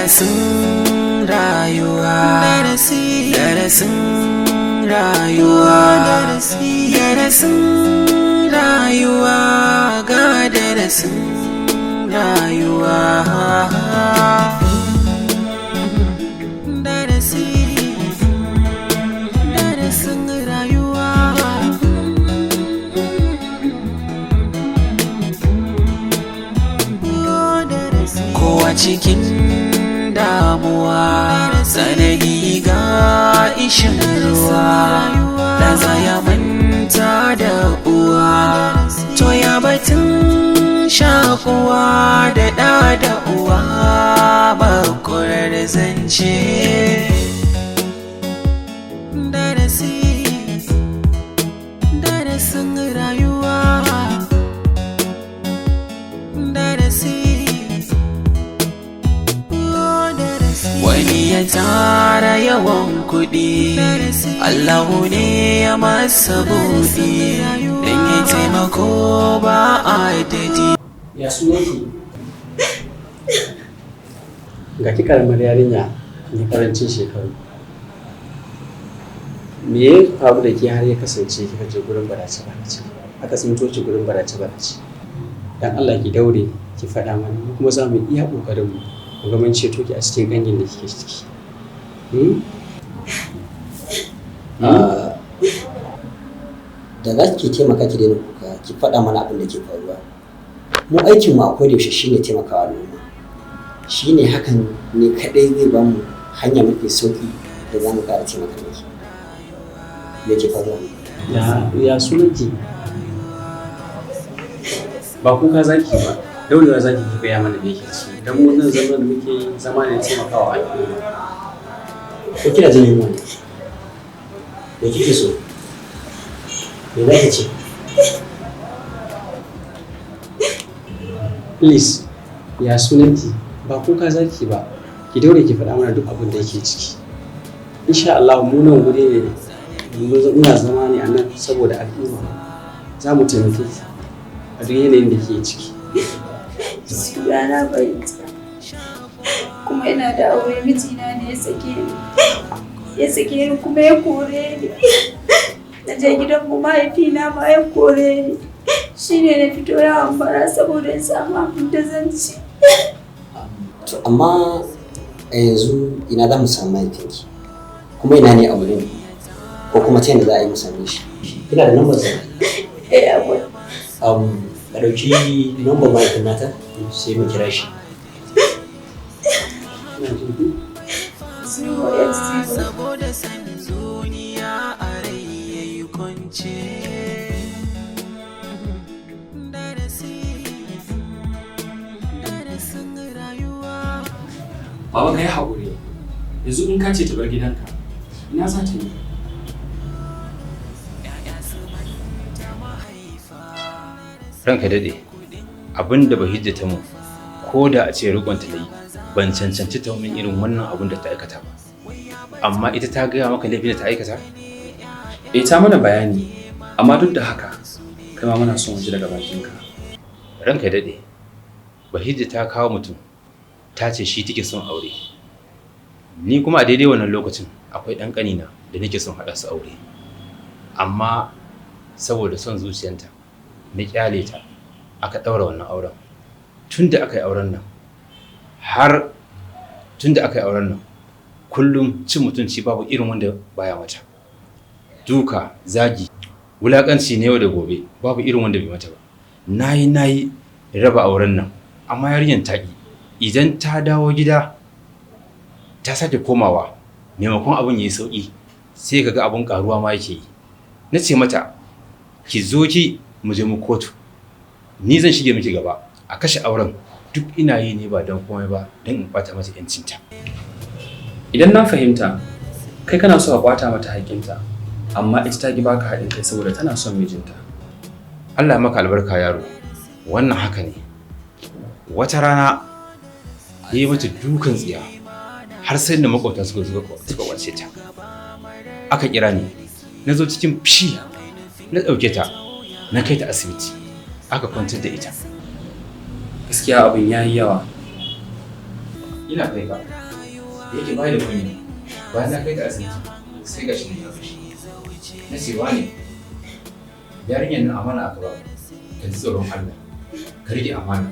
Darasin rayuwa, darasin rayuwa, darasin rayuwa, ga darasin rayuwa. Darasi, darasin rayuwa. Kowa cikin damuwa, tsanani ga ishin ruwa, da za ya manta da uwa, to ya batun shakuwa da ɗa da uwa, makurar zance. Darasi, darasin rayuwa, darasi. Wani ya tara yawan kuɗi, Allahu ne ya masa buɗi, don ya taimako ba adadi. Ya sunanki? Ga ki karamar yarinya mai karancin shekaru. Me ya faru da ke har ya kasance kika je gurin barace barace? Aka tsinto ki gurin barace barace. Dan Allah ki daure ki faɗa mana, mu kuma za mu iya ƙoƙarin mu mu ga mun ceto ki a cikin gangin da kike ciki. Hmm? Ah, da za ki taimaka ki daina kuka, ki faɗa mana abin da ke faruwa. Mu aikin mu a koda yaushe shine taimakawa al'umma, shine hakan ne kadai zai ba mu hanya mafi sauki da za mu ƙara taimaka miki. Me ke faruwa? Ya sunanki? Ba kuka zaki ba, daurewa zaki ki gaya mana me yake ciki. Dan mu nan zaman da muke yi zama ne taimakawa al'umma. Ko kina jin yunwa ne? Me kike so? Me za ki ci? Please, ya sunanki? Ba kuka zaki ba, ki daure ki faɗa mana duk abin da yake ciki. Insha Allah mu nan guri ne, muna zama ne a nan saboda al'umma. Za mu taimake ki a duk yanayin da ke ciki. Sunana Barita. Kuma ina da aure, mijina ne ya sake ni. Ya sake ni kuma ya kore ni. Na je gidan mu, mahaifina ma ya kore ni. Shi ne na fito yawon bara saboda in samu abin da zan ci. To amma a yanzu ina za mu samu mahaifinki? Kuma ina ne a wurin? Ko kuma ta yadda za a yi mu same shi? Kina da lambar sa? Eh, akwai. A ɗauki lambar mahaifin nata sai mu kira shi. Ina jin ku. 080 Saboda san duniya a rai yayi kwance. Darasi, darasin rayuwa. Baba, ka yi haƙuri. Yanzu in ka ce ta bar gidanka, ina za ta yi? ‘Ya'ya su manta mahaifa. Ranka daɗe, abin da Bahijja ta mun, ko da a ce riƙonta na yi, ban cancanci ta min irin wannan abin da ta aikata ba. Amma ita ta gaya maka laifin da ta aikata? Eh, ta mana bayani, amma duk da haka, kai ma muna son mu ji daga bakinka. Ranka daɗe, Bahijja ta kawo mutum, ta ce shi take son aure. Ni kuma a daidai wannan lokacin akwai ɗan ƙanina da nake son haɗa su aure. Amma saboda son zuciyanta, na ƙyale ta, aka ɗaura wannan auren. Tun da aka yi auren nan, har tun da aka yi auren nan, kullum cin mutunci babu irin wanda baya mata. Duka, zagi, wulaƙanci ne yau da gobe, babu irin wanda bai mata ba. Nayi nayi raba auren nan, amma yarinyar ta ƙi. Idan ta dawo gida, ta sake komawa, maimakon abin ya yi sauƙi, sai ka ga abin ƙaruwa ma yake yi. Na ce mata, ki zo ki mu je mu kotu. Ni zan shige miki gaba, a kashe auren. Duk ina yi ne ba don komai ba, don in ɓata mata 'yancinta. Idan na fahimta, kai kana so a kwata mata haƙƙinta, amma ita ta ki baka haɗin kai saboda tana son mijinta. Allah ya maka albarka, yaro, wannan haka ne. Wata rana ya yi mata dukan tsiya har sai da makwabta suka kwace ta. Aka kira ni, na zo cikin fushi, na ɗauke ta, na kai ta asibiti, aka kwantar da ita. Gaskiya abin ya yi yawa. Ina kai ka. Da yake bai da kunya. Bayan na kai ta asibiti sai ga shi ne ya fashi. Na ce ne yarinyar nan amana aka ba ka ji tsoron Allah ka rike amana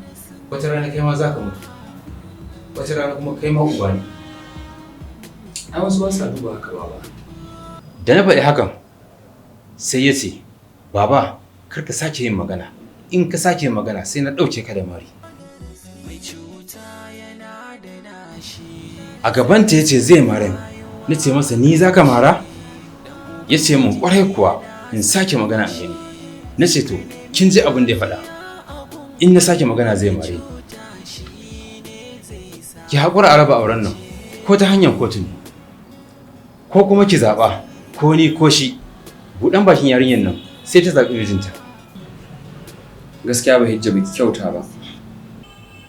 wata rana kai ma za ka mutu wata rana kuma kai ma uba ne. Ai wasu ba sa duba haka baba. Da na faɗi hakan sai ya ce baba kar ka sake yin magana, in ka sake yin magana sai na ɗauke ka da mari. A gabanta ya ce zai mare ni, na ce masa ni za ka mara? Ya ce min ƙwarai kuwa in sake magana a gani. Na ce to kin ji abin da ya faɗa, in na sake magana zai mare ni. Ki haƙura a raba auren nan ko ta hanyar kotu ne, ko kuma ki zaɓa ko ni ko shi. Buɗan bakin yarinyar nan sai ta zaɓi mijinta. Gaskiya Bahijja baki kyauta ba.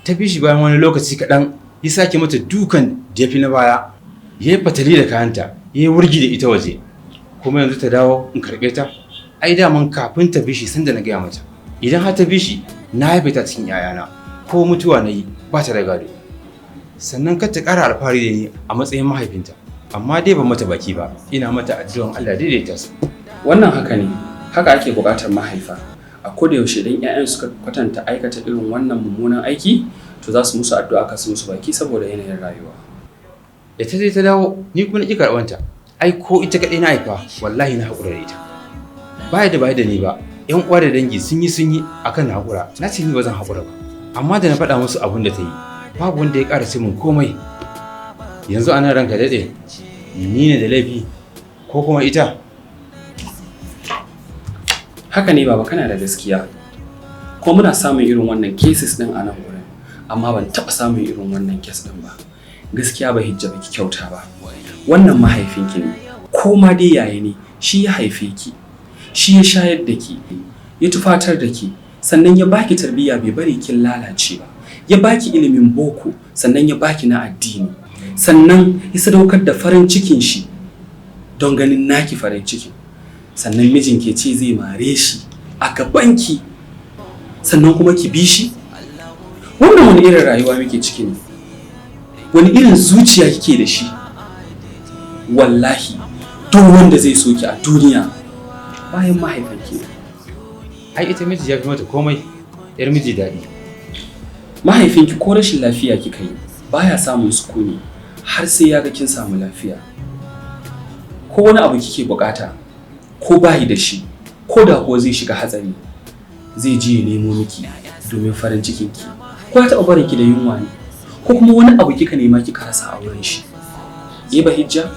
Ta bi shi bayan wani lokaci kaɗan ya sake mata dukan da ya fi na baya, ya yi fatali da kayanta, ya yi wurgi da ita waje. Kuma yanzu ta dawo in karɓe ta? Ai daman kafin ta bi shi sanda na gaya mata, idan har ta bi shi na haife ta cikin 'ya'yana, ko mutuwa na yi ba ta da gado. Sannan kar ta ƙara alfahari da ni a matsayin mahaifinta. Amma dai ban mata baki ba, ina mata addu'an Allah daidaita su. Wannan haka ne, haka ake buƙatar mahaifa. A koda yaushe idan 'ya'yan suka kwatanta aikata irin wannan mummunan aiki, to za su musu addu'a ka su musu baki saboda yanayin rayuwa. Da ta je ta dawo, ni kuma na ƙi karɓanta. Ai ko ita kaɗai na haifa, wallahi na haƙura da ita. Baya da baya da ni ba, 'yan uwa da dangi sun yi akan na haƙura. Na ce ni ba zan haƙura ba. Amma da na faɗa musu abin da ta yi, babu wanda ya ƙara ce min komai. Yanzu anan ranka daɗe, ni ne da laifi ko kuma ita? Haka ne baba, kana da gaskiya. Ko muna samun irin wannan cases din a nan wurin, amma ban taɓa samun irin wannan case din ba. Gaskiya Bahijja baki kyauta ba. Wannan mahaifinki ne, ko ma dai yaya ne, shi ya haife ki, shi ya shayar da ki, ya tufatar da ki, sannan ya baki tarbiyya bai bari kin lalace ba. Ya baki ilimin boko, sannan ya baki na addini. Sannan ya sadaukar da farin cikin shi don ganin naki farin cikin. Sannan mijin ke ce zai mare shi a gabanki, sannan kuma ki bi shi. Wannan wani irin rayuwa muke ciki ne? Wani irin zuciya kike da shi? Wallahi duk wanda zai so ki a duniya bayan mahaifanki ne. Ai ita miji ya fi mata komai, yar miji daɗi. Mahaifinki ko rashin lafiya kika yi baya samun sukuni har sai ya ga kin samu lafiya. Ko wani abu kike bukata ko bayi da shi, ko da kuwa zai shiga hatsari zai je ya nemo miki domin farin cikinki. Ko ya taɓa barin ki da yunwa ne, ko kuma wani abu kika nema kika rasa a wurin shi. Eh Bahijja?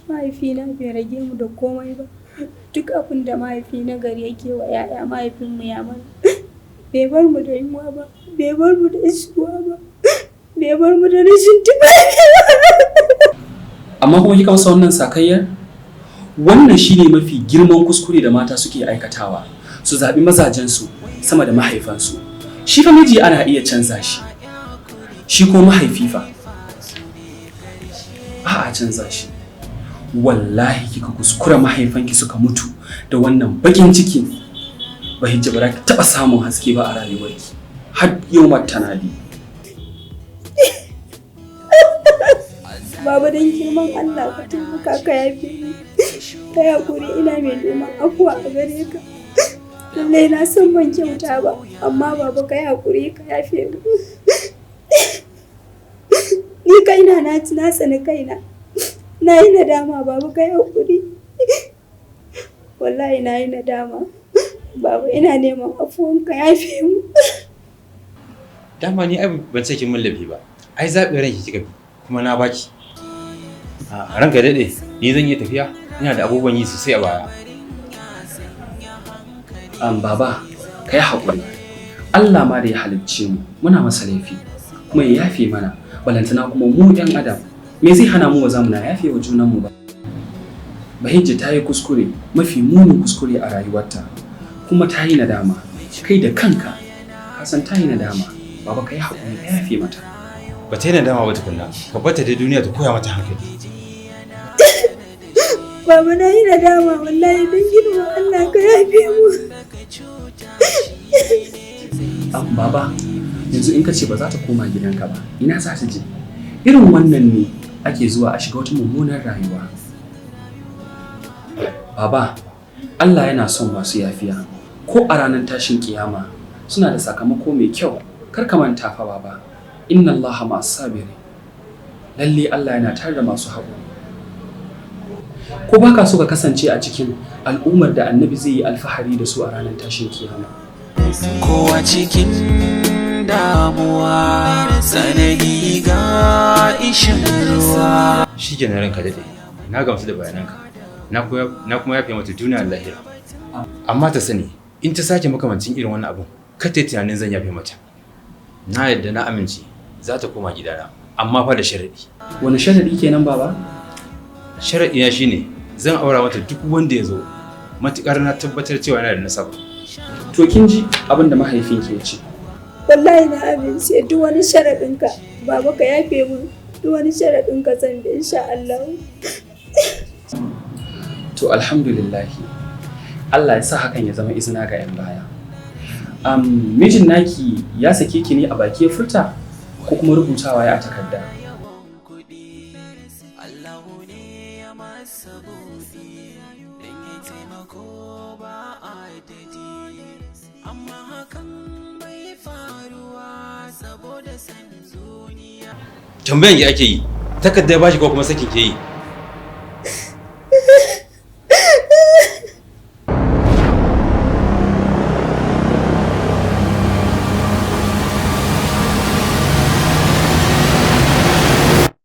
Mahaifina bai rage mu da komai ba. Duk abin da mahaifi na gari yake wa 'ya'ya mahaifinmu ya mana. Bai bar mu da yunwa ba, bai bar mu da isuwa ba, bai bar mu da rashin tufafi ba. Amma kuma kika masa wannan sakayyar? Wannan shine mafi girman kuskure da mata suke aikatawa, su zaɓi mazajensu sama da mahaifansu. Shi fa miji ana iya canza shi, shi ko mahaifi fa ba a canza shi. Wallahi kika kuskura mahaifanki suka mutu da wannan bakin cikin, Bahijja ba za ki taɓa samun haske ba a rayuwarki har yau tanadi. Baba don girman Allah ka taimaka ka yafe ni. Ka hakuri, ina mai neman afuwa a gare ka. Lallai na san ban kyauta ba, amma baba ka hakuri ka yafe ni. Ni kaina na ci na tsani kaina. Na yi nadama baba, ka hakuri. Wallahi na yi nadama. Baba ina neman afuwan ka yafe mu. Dama ni ai ban ce kin min laifi ba. Ai zaɓin ranki kika bi kuma na baki. A ranka daɗe, ni zan iya tafiya, ina da abubuwan yi sosai a baya. Baba, ka yi haƙuri. Allah ma da ya halicce mu, muna masa laifi, kuma ya yafe mana, balantana kuma mu 'yan adam. Me zai hana mu ba za mu na yafe wa junanmu ba? Bahijja ta yi kuskure, mafi munin kuskure a rayuwarta, kuma ta yi nadama. Kai da kanka, ka san ta yi nadama. Baba ka yi haƙuri, ka yafe mata. Ba ta yi nadama ba tukunna, ka bar ta dai duniya ta koya mata hankali. Baba na yi nadama wallahi, don girman Allah ka yafe mu. Baba, Yanzu in ka ce ba za ta koma gidanka ba, ina za ta je? Irin wannan ne ake zuwa a shiga wata mummunar rayuwa. Baba, Allah yana son masu yafiya. Ko a ranar tashin kiyama suna da sakamako mai kyau. Kar ka manta fa, baba. Inna Allaha ma'as sabirin. Lalle Allah yana tare da masu haƙuri. Ko baka so ka kasance a cikin al'ummar da Annabi zai yi alfahari da su a ranar tashin kiyama? Kowa cikin damuwa, tsanani ga ishin ruwa. Shi ke ranka daɗe, na gamsu da bayananka, na kuma yafe mata duniya da lahira. Amma ta sani, in ta sake makamancin irin wannan abun, kar ta yi tunanin zan yafe mata. Na yadda, na amince za ta koma gidana, amma fa da sharaɗi. Wani sharaɗi kenan, baba? Sharaɗi na shine zan aura mata duk wanda ya zo, matuƙar na tabbatar cewa yana da nasaba. To, kin ji abin da mahaifinki ya ce. Wallahi na amince duk wani sharaɗinka, baba, ka yafe min. Duk wani sharaɗinka zan bi, insha Allah. To, alhamdulillahi. Allah ya sa hakan ya zama izina ga 'yan baya. Mijin naki ya sake ki ne a baki ya furta ko kuma rubutawa ya a takarda? Allahu ne ya masa buɗi don ya taimako ba adadi, amma hakan bai faruwa saboda san duniya. Tambayan ki ake yi, takarda ya bashi ko kuma sakin ke yi?